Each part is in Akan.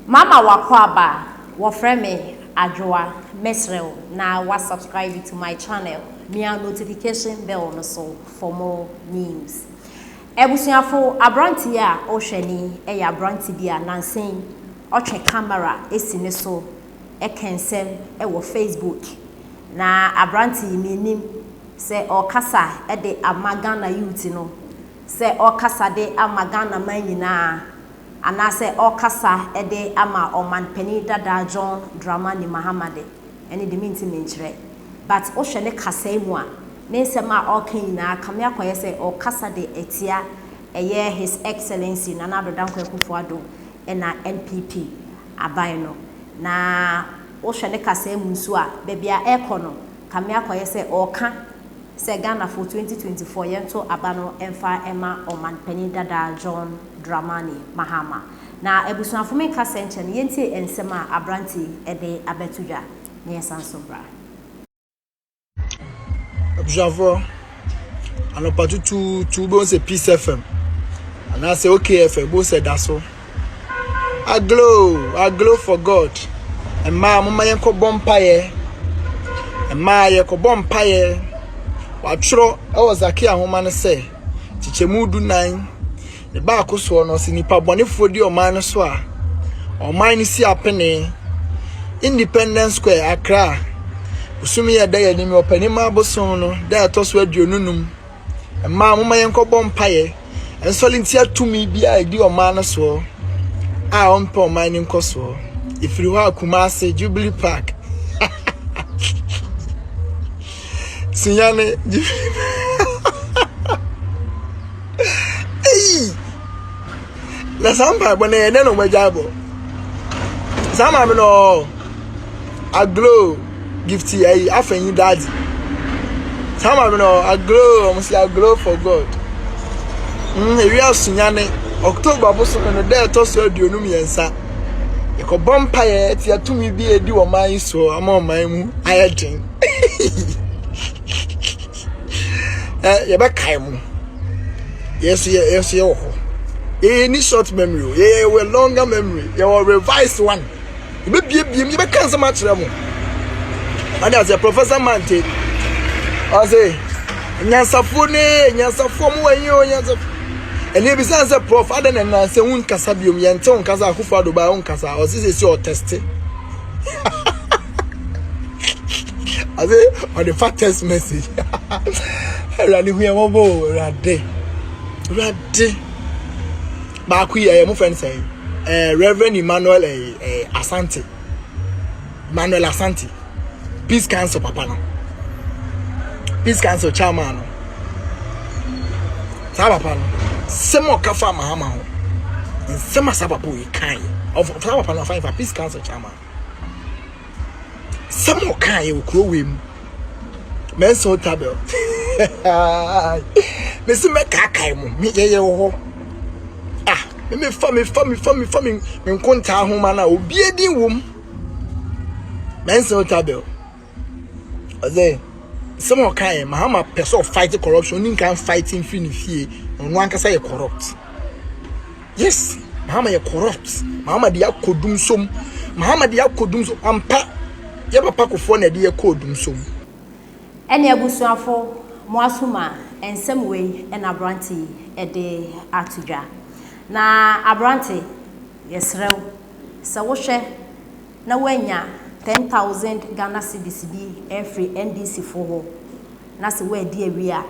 Mama w'akwaaba, wɔfrɛ me Adwoa, mɛsrɛ wo na wa subscribe to my channel, mia notification bell no so for more news. Abusuafo, aberante yi a wohwɛ no yi yɛ aberante bi a nansa yi ɔtwe camera si ne so ka nsɛm wɔ Facebook. Na aberante yi mennim sɛ ɔrekasa de ama Ghana youth no, sɛ ɔrekasa de ama Ghana man nyinaa anaasɛ ɔrekasa de ama Ɔmanpanin dada John Dramani Mahama de, ɛno de mentumi nkyerɛ. But wohwɛ ne kasae mu a, ne nsɛm a ɔreka nyinaa kame akɔyɛ sɛ ɔrekasa de atia ɛyɛ His Excellency Nana Addo Dankwa Akufo-Addo na NPP aban no. Na wohwɛ ne kasae mu nso a, baabi a ɛrekɔ no, kame akɔyɛ sɛ ɔreka sɛ Ghanafoɔ 2024 yɛnto aba no mfa mma Ɔmanpanin dada John Dramani Mahama. Na abusuafo menka sɛ nkyɛ no yɛntie nsɛm a aberante yi de abɛto dwa na yɛnsan nso mbra. Abusuafoɔ, anɔpa tutuutu wobɛhu sɛ Peace FM anaasɛ OK FM wobɛhu sɛ ɛda so. Aglow, aglow for God. Mmaa momma yɛnkɔbɔ mpaeɛ. Mmaa yɛkɔbɔ mpaeɛ. Wɔatwerɛ wɔ Zakia nwoma no sɛ, kyekyɛmu dunan ne baako soɔ no, sɛ nnipa bɔnefoɔ di ɔman no so a, ɔman no si apene. Independence Square, Accra. Bosome a ɛda yɛn anim, Ɔpanimmaa abosom no, da a ɛtɔ so 25. Mmaa, momma yɛnkɔbɔ mpaeɛ. Nsɔre ntia tumi biara a ɛdi ɔman no soɔ a ɔmpɛ ɔman no nkɔsoɔ. Ɛfiri hɔ a Kumasi, Jubilee Park. Sunyani, Jubilee Ei! Na saa mpaebɔ no ɛyɛ dɛn na wɔagyae bɔ? Saa maame no aglow gifty ayi afɛnyi daddy. Saa maame no aglow wɔn si aglow for God. Ewi asunyane October bosom no dɛ ɛtɔ so 23. Yɛkɔbɔ mpaeɛ tia tumi bi a edi ɔman yi soɔ ama ɔman mu ayɛ den. Ɛ yɛbɛkae mo. Yɛn nso yɛ yɛn nso yɛwɔ hɔ. Yɛyɛ ni short memory o. Yɛyɛ wɔ longer memory. Yɛwɔ revised one. Yɛbɛbiebie mu yɛbɛka nsɛm akyerɛ mo. Ɔde aseɛ Professor Mante. Ɔse nyansafoɔ ne nyansafoɔ mo wɔ yi o nyansafoɔ. Ɛnna ebisa sɛ prof adɛn na nnansa wo nkasa biom yɛnte wo nkasa Akufo Addo baa wo nkasa ɔse sɛ si ɔtɛste. Ɔse ɔde fa text message. Awurade hu yɛn mmɔbɔ o Awurade. Awurade. Baako yi ɛyɛ mo fɛn sɛn ɛɛ Reverend Emmanuel ɛɛ ɛɛ Asante. Emmanuel Asante. Peace Council papa no. Peace Council chairman no. Saa papa no. Sɛm a ɔka fa Mahama ho. Nsɛm a saa papa yi kan. Ɔfa saa papa no afa fa Peace Council chairman. Sɛm a ɔka yɛ wɔ kuro wei mu. Mɛnsa Otabel. Mesi mɛkaakae mo. Me yɛyɛ wɔ hɔ. Ah, me mefa mefa mefa mefa me me nkontaa nhoma no a obi edin wom. Mɛnsa Otabel. Ɔsɛ sɛm a ɔka yɛ Mahama pɛ sɛ ɔfight corruption oni nkan fighting firi ne fie ɔno ankasa yɛ corrupt. Yes, Mahama yɛ corrupt. Mahama de akɔ dum som. Mahama de akɔ dum som. Ampa, yɛ papa kofoɔ na ɛde yɛ kɔɔ dum som. Ɛne abusuafo mo asom a nsɛm wei na aberante yi de ato dwa. Na aberante, yɛsrɛ wo, sɛ wohwɛ na woanya 10,000 Ghana cedis bi afiri NDC foɔ hɔ na sɛ woadi awie a,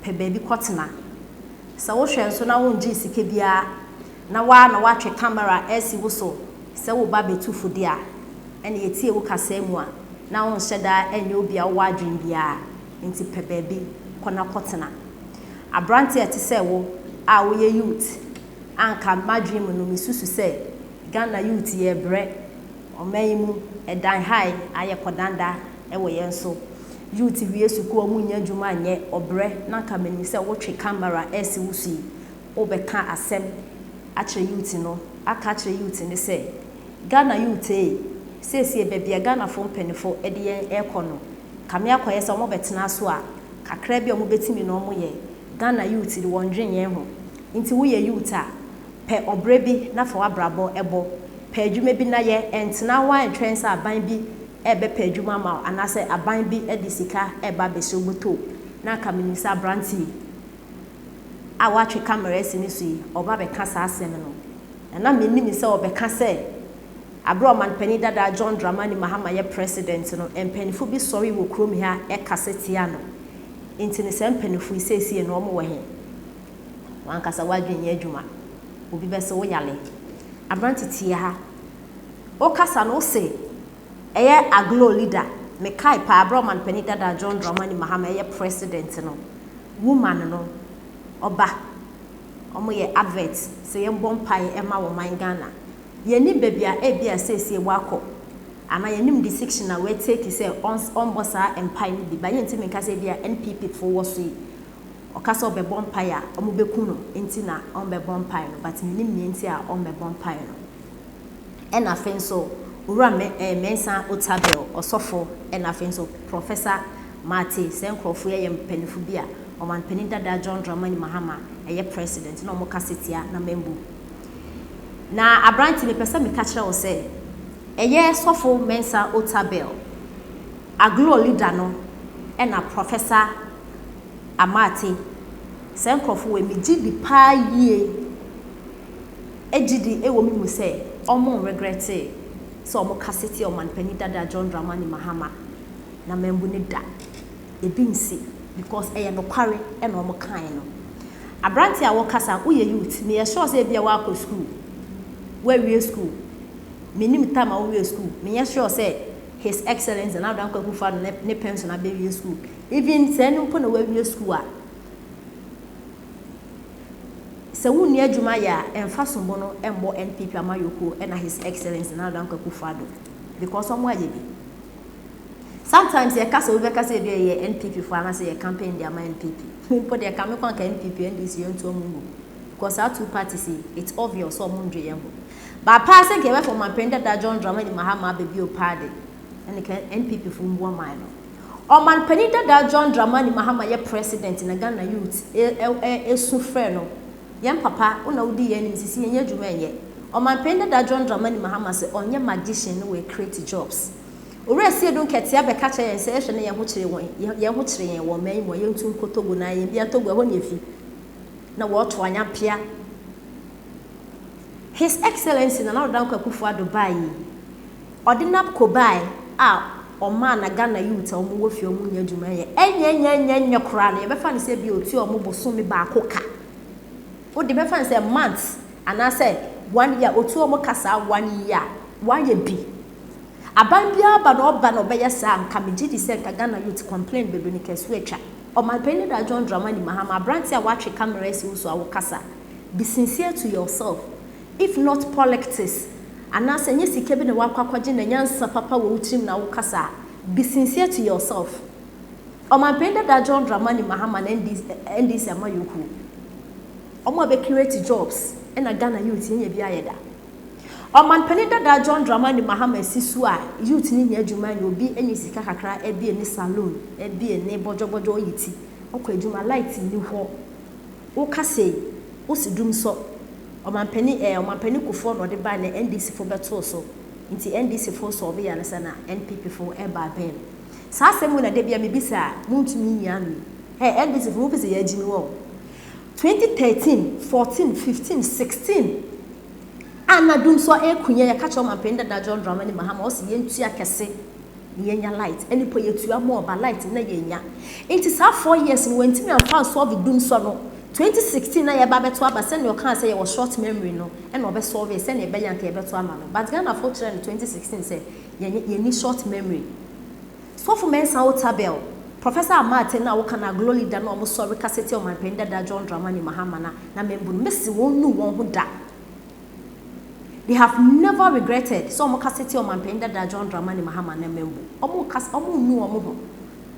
pɛ baabi kɔtena. Sɛ wohwɛ nso na wongyee sika biara na wo ara na woatwe camera asi wo so sɛ woreba abɛtu fo de a, ɛnna yɛtie wo kasaa mu a, na wonhyɛ da nyɛ obi a wowɔ adwene biara, nti pɛ baabi kɔ na kɔtena. Aberanteɛ a ɛte sɛ wo a woyɛ youth a anka m'adwene mu no mesusu sɛ Ghana youth yɛrebrɛ, ɔman yi mu ɛdan hae ayɛ kɔdanda wɔ yɛn so. Youth wie sukuu a ɔmo nnya adwuma nyɛ, ɔbrɛ na anka menim sɛ wotwe camera ɛresi wo so yi, wobɛka asɛm akyerɛ youth no, aka akyerɛ youth no sɛ Ghana youth ei, seesei baabi a Ghanafo mpanyinfo de yɛn ɛrekɔ no, kame akɔyɛ sɛ ɔmo bɛtena so a, kakra bi a ɔmo bɛtumi no ɔmo yɛ, Ghana youth de wɔn dwen yɛn ho, nti woyɛ youth a, pɛ ɔbrɛ bi na fa w'abrabɔ bɔ. Pɛ adwuma bi na yɛ, ɛntena hɔ ara ntwɛn sɛ aban bi rebɛpɛ adwuma ama wo anaasɛ aban bi de sika reba abɛhyɛ wo bɔtɔ mu. Na anka menim sɛ aberante yi a watwe camera asi ne so yi, ɔreba abɛka saa asɛm no. Na na mennim sɛ ɔbɛka sɛ aberɛ a ɔmanpanin dada John Dramani Mahama yɛ president no, mpaninfoɔ bi sɔree wɔ kurom ha kasa tiaa no. Nti no saa mpaninfoɔ yi seesei no wɔn wɔ he? W'ankasa w'adwene nyɛ adwuma. Obi bɛse wo yale. Aberante tie ha. Wokasa no wose ɛyɛ Aglow leader. Mekae paa berɛ a ɔmanpanin dada John Dramani Mahama ɛyɛ president no, woman no ɔba wɔn yɛ advert sɛ yɛn bɔ mpaeɛ ɛma wɔ man Ghana. Yɛnnim baabi a ebia seesei wakɔ anaa yɛnnim decision a wa take sɛ ɔmbɔ saa mpaeɛ no bi but yɛntumi nka sɛ ebia NPP foɔ wɔ so yi ɔka sɛ ɔbɛbɔ mpaeɛ a wɔbɛku no nti na ɔmbɛbɔ mpaeɛ no but mennim nea nti a ɔmbɛbɔ mpaeɛ no. Ɛna afei nso Owura Mensah Otabil ɔsɔfo ɛna afei nso Professor Mate saa nkurɔfoɔ yi yɛ mpanyinfo bi a ɔmanpanin dada John Dramani Mahama ɛyɛ president na wɔn kasa tia na mambu. Na aberante mepɛ sɛ meka kyerɛ wo sɛ ɛyɛ sɔfo Mensah Otabil Aglow leader no ɛna Professor Amate saa nkurɔfoɔ wei megye di paa yie gyidi wɔ me mu sɛ ɔmo nregrɛte sɛ ɔmo kasa tia ɔmanpanin dada John Dramani Mahama na mambu ne da. Ebi nsi because ɛyɛ nokware ɛna ɔmo kae no. Aberante a wɔkasa woyɛ youth meyɛ sure sɛ ebia woakɔ school woawie school menim time a wowie school menyɛ sure sɛ His Excellency Nana Addo Dankwa Akufo-Addo ne pension abɛwie school even sɛ ɛno mpo na woawie school a sɛ wonni adwuma yɛ a ɛmfa sombo no mmɔ NPP amayɔkuo ɛna His Excellency Nana Addo Dankwa Akufo-Addo because ɔmo ayɛ bi. Sometimes yɛka sɛ obi bɛka sɛ ebi yɛ NPP fo anaasɛ yɛ campaign de ama NPP. Mpo deɛ ka me kɔ anka NPP NDC yɛntu ɔmo ngu because saa two parties yi it's obvious sɛ ɔmo ndwe yɛn ho. Ba paa sɛ nka yɛbɛfa ɔmanpanin dada John Dramani Mahama aba bio paa de ɛne ka NPP fo mbu ɔman no. Ɔmanpanin dada John Dramani Mahama yɛ president na Ghana youth esu frɛ no. Yɛn papa wo na wodi yɛn anim sisi yɛnyɛ adwuma ɛnyɛ. Ɔmanpanin dada John Dramani Mahama sɛ ɔnyɛ magician no wɔ create jobs. Owura Siedu Nketia bɛka kyerɛ yɛn sɛ yɛhwɛ na yɛn ho kyere wɔn, yɛn ho kyere yɛn wɔ ɔman yi mu a yɛntu nkɔ Togo na yɛn bia Togo ɛhɔ na efi na wɔreto anyampea. His Excellency Nana Addo Dankwa Akufo-Addo baa yi, ɔde NABCO bae a ɔmaa na Ghana youth a wɔn wɔ fie wɔn nyɛ adwuma yɛ ɛnyɛ nyɛ nyɛ nyɛ koraa no yɛbɛfa no sɛ bi otua wɔn bosome baako ka. Wode bɛfa no sɛ month anaasɛ one year otua wɔn ka saa one year wayɛ bi. Aban biara ba na ɔba na ɔbɛyɛ saa nka megye di sɛ nka Ghana youth complain bebree no kɛse atwa. Ɔmanpanin dada John Dramani Mahama aberante a watwe camera asi wo so a wokasa. Be sincere to yourself. If not politics anaasɛ nyɛ sika bi na wakɔ akɔgye na nyansa papa wɔ wo tirim na wokasa a, be sincere to yourself. Ɔmanpanin dada John Dramani Mahama na NDC, NDC amayɔkuo. Ɔmo a bɛ create jobs ɛna Ghana youth yɛnyɛ bi ayɛ da. Ɔmanpanin dada John Dramani Mahama si so a youth ne nya adwuma nyɛ obi anya sika kakra abie ne saloon abie ne bɔdwɔbɔdwɔ ɔyɛ ti ɔkɔ adwuma light ni hɔ woka sɛ wosi dum sɔ ɔmanpanin ɔmanpanin Kufuor na ɔde baa na NDC fo bɛtoo so nti NDC fo sɔ ɔbɛyɛ no sɛ na NPP fo ɛba abɛn saa asɛm mu na de bia mebisa a muntumi nyi ano yi NDC fo mo fi sɛ yɛagyi mi wɔ 2013 14 15 16 a na dum so ekunya yɛka kyerɛ ɔmanpanin dada John Dramani Mahama ɔsi yɛntua kɛse na yɛnya light ɛne po yɛtua mu ɔba light na yɛnya nti saa 4 years no wɔntumi amfa nsolve dum so no. 2016 na yɛba bɛto aba sɛnea ɔkaa sɛ yɛwɔ short memory no ɛna ɔbɛsolve sɛnea ɛbɛyɛ anka yɛbɛto ama no but Ghanafoɔ kyerɛ no 2016 sɛ yɛni short memory. Sɔfo Mensah Otabil, Professor Amate na woka na Aglow leader na ɔmo sɔre kasa tia ɔmanpanin dada John Dramani Mahama na membu no mesi wɔn nu wɔn ho da. They have never regretted sɛ ɔmo kasa tia ɔmanpanin dada John Dramani Mahama na membu ɔmo kasa ɔmo nu wɔn ho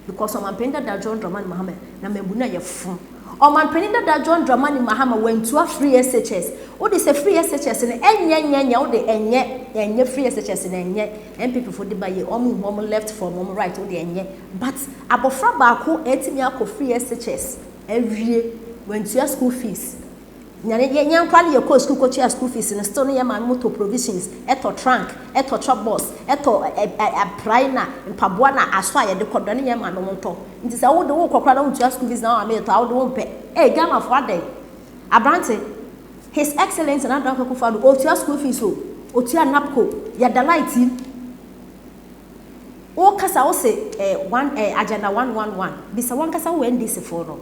because ɔmanpanin dada John Dramani Mahama na membu na yɛ fo. Ɔmanpanin dada John Dramani Mahama wantua free SHS. Wode sɛ free SHS no ɛnyɛ nyɛ nyɛ wode ɛnyɛ ɛnyɛ free SHS no ɛnyɛ NPP fo de ba yɛ ɔmo hu ɔmo left from ɔmo right wode ɛnyɛ but abɔfra baako ɛtumi akɔ free SHS awie wantua school fees. Nyane yɛn yɛn koraa no yɛkɔɔ sukuu kɔtua school fees no, still no yɛn maame mo tɔ provisions, ɛtɔ trunk, ɛtɔ chop box, ɛtɔ ɛ ɛ aprae na mpaboa na asɔ a yɛde kɔ dɔ ne yɛn maame mo ntɔ. Nti sɛ wode wokɔ koraa na wontua school fees na wo maame yɛtɔ a, wode wompɛ. Ee, Ghanafoɔ, adɛn? Aberante, His Excellency Nana Addo Akufo-Addo ɔtua school fees o, ɔtua NABCO, yɛda light yi. Wokasa wo se one Agenda 111, bisa wankasa wo NDC foɔ no.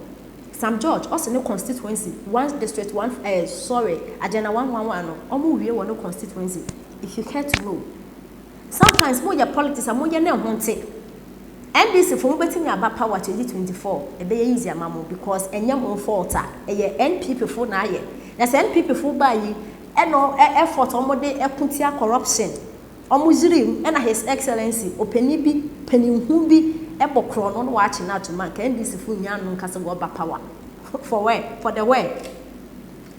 Sam George ɔsi ne constituency, one district one sorry, Agenda 111 no, ɔmo wie wɔ ne constituency. If you care to know, sometimes mo yɛ politics a, mo yɛ ne ho nte. NDC fo, mo bɛtumi aba power 2024, ɛbɛyɛ easy ama mo because ɛnyɛ mo fault a ɛyɛ NPP fo na ayɛ. Na sɛ NPP fo baa yi, ɛna effort ɔmo de ɛko tia corruption, ɔmo yiri mu, ɛna His Excellency ɔpanin bi paninhu bi ɛbɔ korɔ no na wakye no ato mu a, nka NDC fo nya no nkasa wɔba power for where, for the where?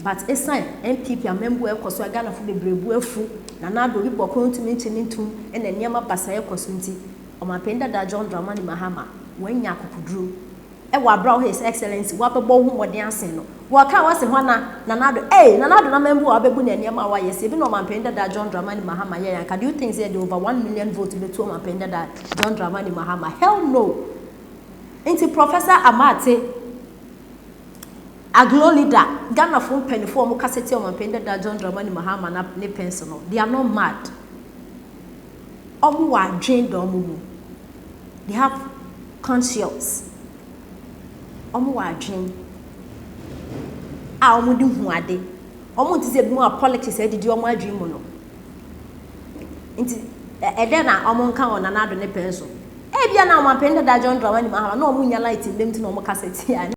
But esan NPP amambu ɛkɔ so a, Ghanafo bebree bu afu Nana Addo, obi bɔ korɔ ntumi nkyɛn ntum, ɛna nneɛma basa ɛkɔ so. Nti Ɔmanpanin dada John Dramani Mahama wɔanya akokoduro ɛwɔ abira. His Excellency wabɛbɔ ho mmɔden asen no, wɔka wɔsi hɔ na Nana Addo Nana Addo n'amambu a wabɛbu na nneɛma a wayɛ sɛ ebi na Ɔmanpanin dada John Dramani Mahama yɛ yanka. Do you think say de over 1 million vote bɛtu Ɔmanpanin dada John Dramani Mahama? Hell no. Nti Professor Amate Aglo leader, Ghanafoɔ mpanimfoɔ a wɔn kasa tia Ɔmanpanin dada John Dramani Mahama na ne pencil no, they are not mad. Wɔn wɔ adwene da wɔn mu. They have conscience. Wɔn wɔ adwene a wɔn de hu ade. Wɔn nti sɛ ebi mu a politics adidi wɔn adwene mu no. Nti ɛdɛ na wɔn nka wɔ Nana Addo ne pencil. Ebia na Ɔmanpanin dada John Dramani Mahama na wɔn nya light mbɛm ti na wɔn kasa tia.